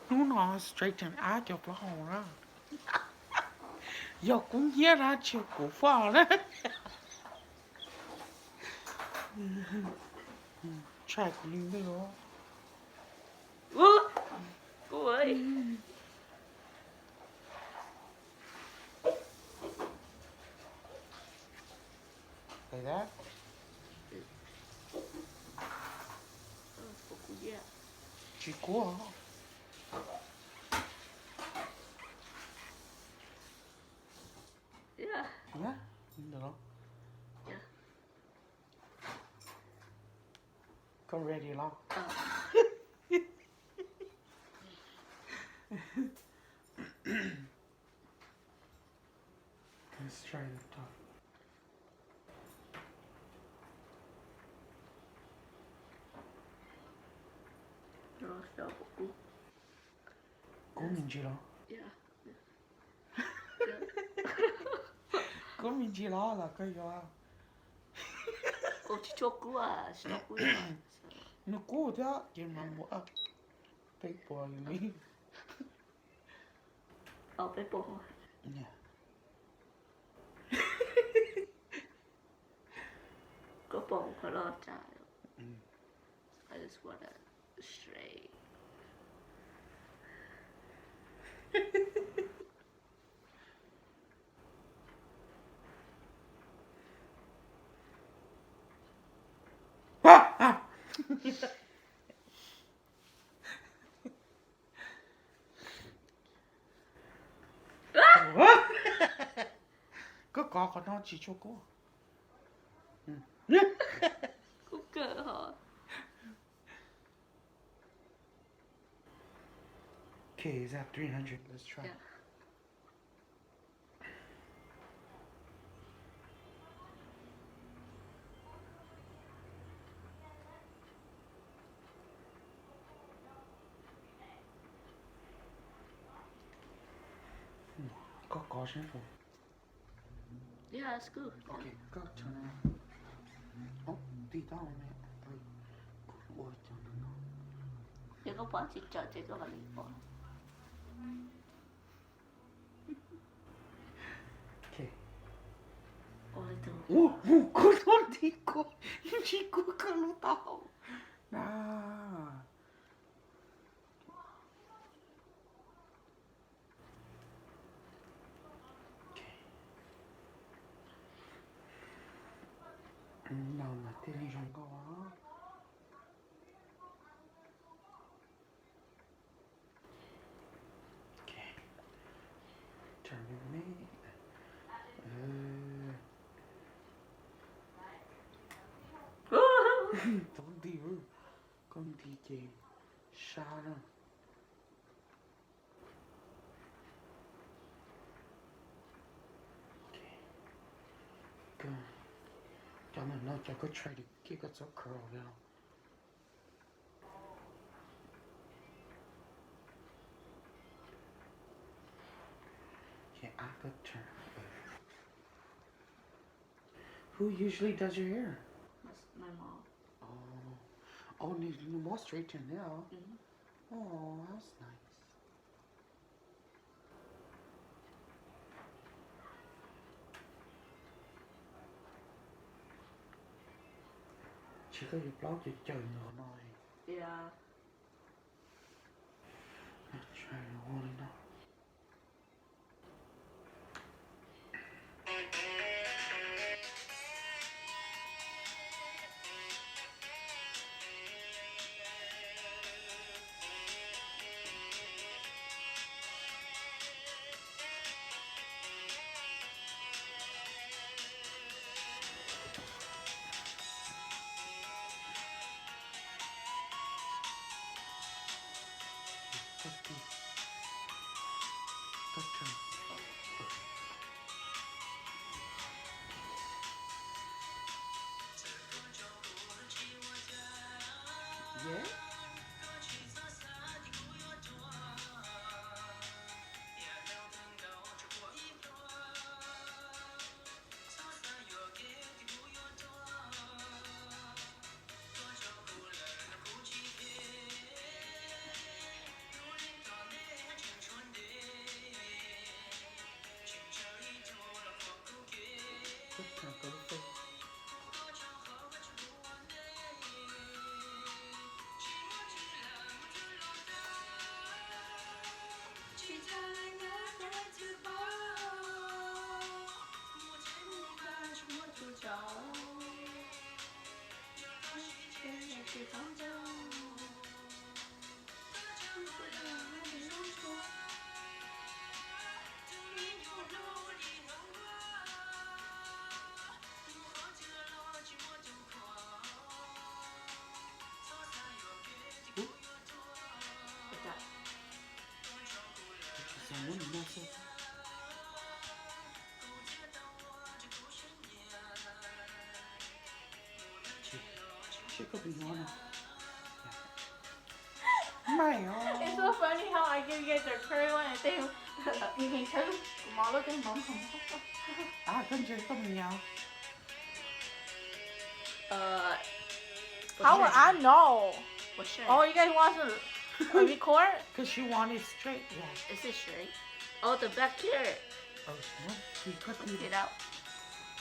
Hnub no straighten ab cov plaub hau na. Yog kuv hnyiab na tsis yog kuv faj na. Tshaj kuv li ntej os. Tsis kub. Ntawm no. Koj ready los? Let's try the top. Kub me ntsis los? Kub me ntsis los los koj yuav. Nws kub thiab ces mas mus peb puas li. Koj kov qhov no tsis tshua kub. Okay, is that three hundred? Let's try. Koj kov seb puas. Koj tso na. Tiv tau me, kuv ua cov no. Ces koj pom tsis tsawm ces koj mam li pom. Ua, kuv lub ntiv kuv tsis kub koj lub taub hau na. No mas thiaj li zoo nkauj. Tau nti, koj nti ces sab na. Cov ntawm no cov koj try to keep koj txoj curl down. Who usually does your hair? That's my mom. Oh, oh, nws muab straighten thiab os. Oh, that's nice. Tsis koj yuav plaub caws caws ntawm no. Ua li no. Put me on. Mày ơi. It's so funny how I give you guys a curly one and then you can tell. Kuv mov lub teb mov. Ah, koj ntse koj me nyuam. Uh, How will I know? Oh, you guys want to record? Because she want it straight, yeah. Is it straight? Oh, the back here. Ờ, thì có gì. Take it out.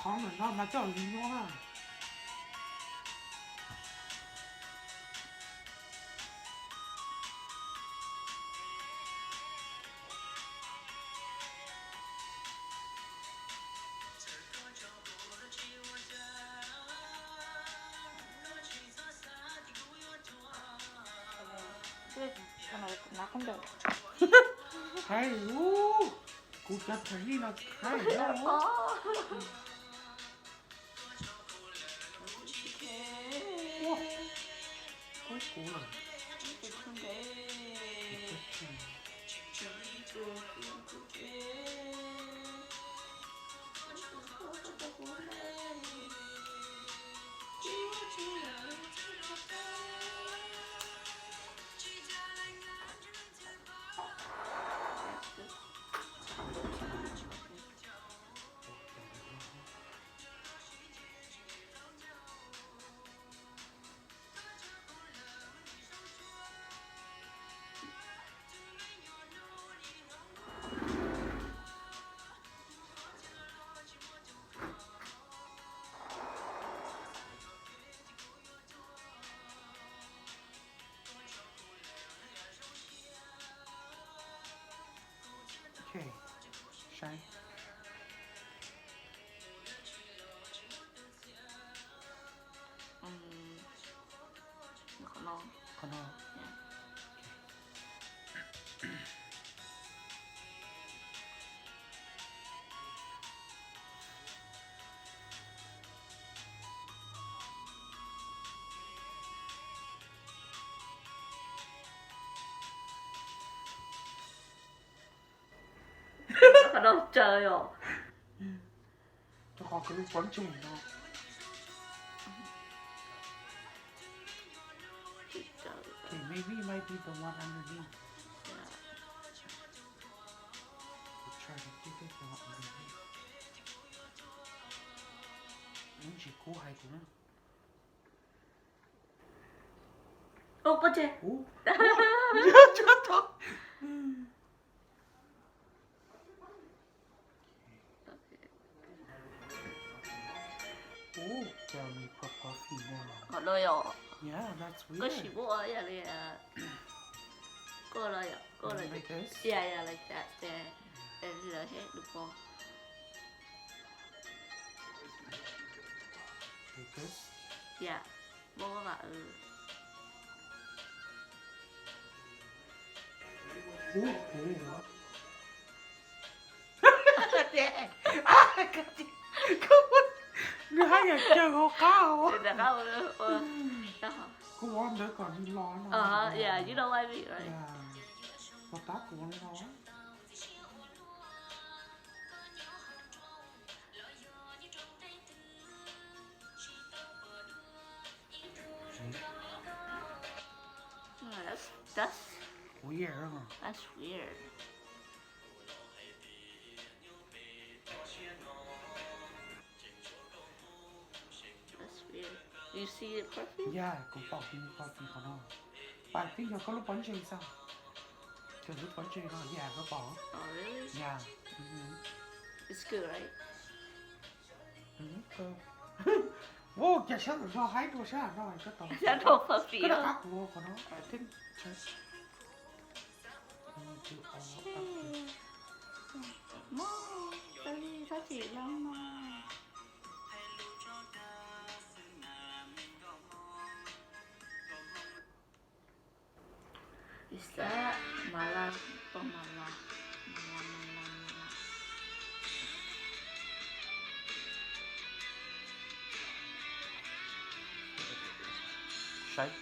Khó mà nó mà cho lý nó à. Hay, uh, kuv cov thais li no hay no. Ua, kuv kuv lawm. Ok, saib. Ừm, qhov no. Qhov no. Dạ. Qhov no tsaws os. Rau qhov kuv lub pob ntseg no. Okay, maybe it might be the one underneath. Yeah. We'll try to get it from underneath. Ntsis kub hais kuv na. Ub, pob ntseg. Ub. Ub. Ub, tell me for coffee more. Qhov no yom. Yeah, that's weird. Koj sim muab ua yam li, koj los yom, koj los. Like this? Yeah, yeah, like that. Then, and lawv hais lus pov. Like this? Yeah. Muab muab mas, ub, ub. Nws haj yam cawg hauv qab os. Kuv ua ntawd kom nws los no. Yeah, you know what I mean, right? Yeah. Puas tab kuv ua li no? That's, that's weird, huh? That's weird. That's weird. You see it perfect? Yeah, kuv pom kuv pom qhov no. Pais tib yog koj lub pob ntseg xwb. Koj lub pob ntseg no, yeah, koj pom. Oh, really? Yeah. Mm-hmm. It's good, right? Ua cas sab nraud no haib dua sab nraud no koj tau. Sab nraud puppy. Koj rov qab kuv qhov no, I think. Mog, tau li sab tsim zoo no. Is that mala? Pom mala, mala, mala, mala. Saib,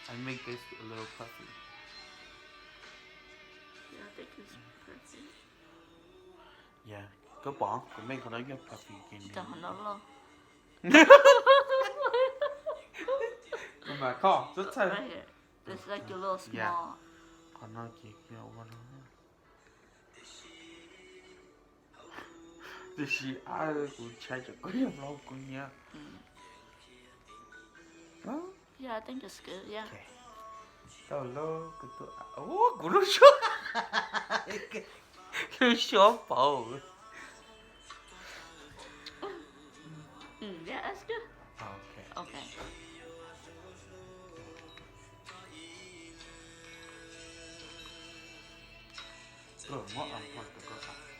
I make this a little puffy. Yeah, I think it's perfect. Yeah, koj pom, kuv make qhov no yog puffy kis. Tam qhov no los. Mas koj txawj txawj. Qhov no ces ua no. Tiam sis kuv ntshai tsam koj yuav hlob kuv nyiam. Tau lauj, kuv tuaj, kuv lub suab, lub suab pauv. Koj muab unplug rau koj.